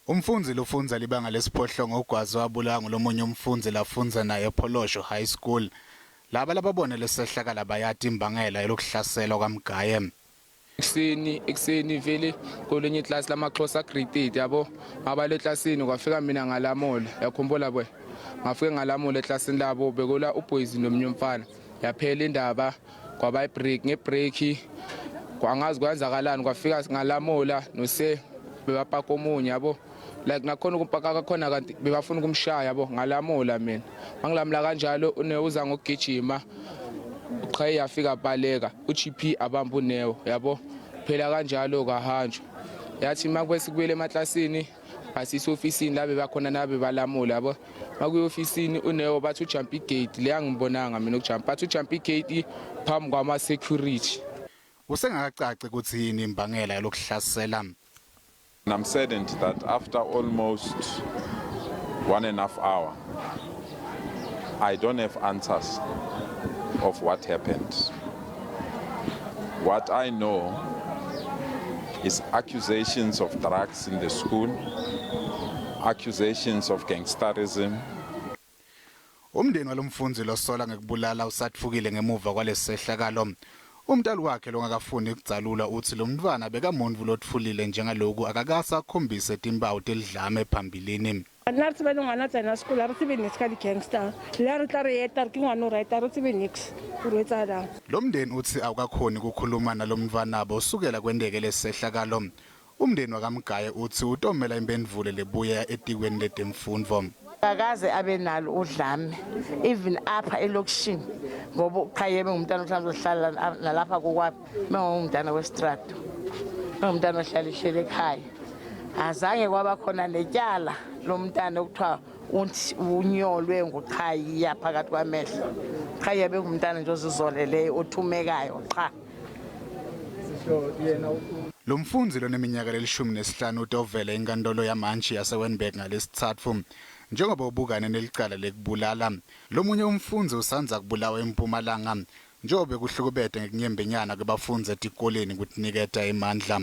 Umfundzi lofundza libanga lesiphohlongo ugwaze wabulawa ngulomunye umfundzi lafundza naye ePholosho High School. Laba lababone lesehlakala bayati imbangela yalokuhlaselwa kwaMgaye. Ekuseni ekuseni vele kwelinye iklasi lamaXhosa grade 8 yabo ngabala eklasini kwafika mina ngalamola yakhumbula boy ngafike ngalamola eklasini labo bekola uboys nomunye umfana yaphela indaba kwaba ibreak ngebreak kwangazi kwenzakalani kwafika ngalamola nose bebapaka omunye yabo like nakhona ukumpaka kakhona kanti bebafuna ukumshaya yabo ngalamula mina mangilamula kanjalo uneo uza ngokugijima uqhaye yafika baleka uGP abamba uneo yabo phela kanjalo kahanjwa yathi makube sikubuyele emaklasini basise ofisini la bebakhona nabe balamula yabo makuye ofisini uneo bathi ujump igate le angibonanga mina ukujump bathi ujump igate phambi kwama security. Kusengakacaci kutsi yini imbangela yalokuhlasela. And I'm saddened that after almost 1.5 hour, I don't have answers of what happened. What I know is accusations of drugs in the school, accusations of gangsterism. Umndeni walomfundzi losola ngekubulala usatfukile ngemuva kwalesehlakalo. Umntali wakhe longakafuni kudzalula utsi lo mntfwana bekamuntfu lotfulile njengaloku akakase akhombise timphawu telidlame phambilini. Nna re tsebe le ngwana tsena sekolo a re tsebe nix ka di-gangster le a re tla re eta re ke ngwana o right a re tsebe nix gore o etsahalang. Lo mndeni utsi awukakhoni kukhuluma nalomntfwanabo usukela kwenteke lesehlakalo. Umndeni wakaMgaye utsi utomela imphendvulo lebuya etikweni letemfundvo. Akaze abe nalo udlame even apha elokishini ngoba uqhaye bengumntana mhlawumbe ohlala nalapha kokwami bengumntana westrado bengumntana ohlala ehlele ekhaya azange kwaba khona netyala lomntana okuthiwa unyolwe nguqhayiya phakathi kwamehlo qhayiya bengumntana nje ozizoleleyo othumekayo qha. Lo mfundzi loneminyaka leli-15 utovela enkantolo yamantshi yaseWynberg ngalesitsatfu njengoba ubukane nelicala lekubulala. Lomunye umfundzi usandza kubulawa eMpumalanga njengoba kuhlukubete ngekunyembenyana kwebafundzi etikoleni kutiniketa emandla.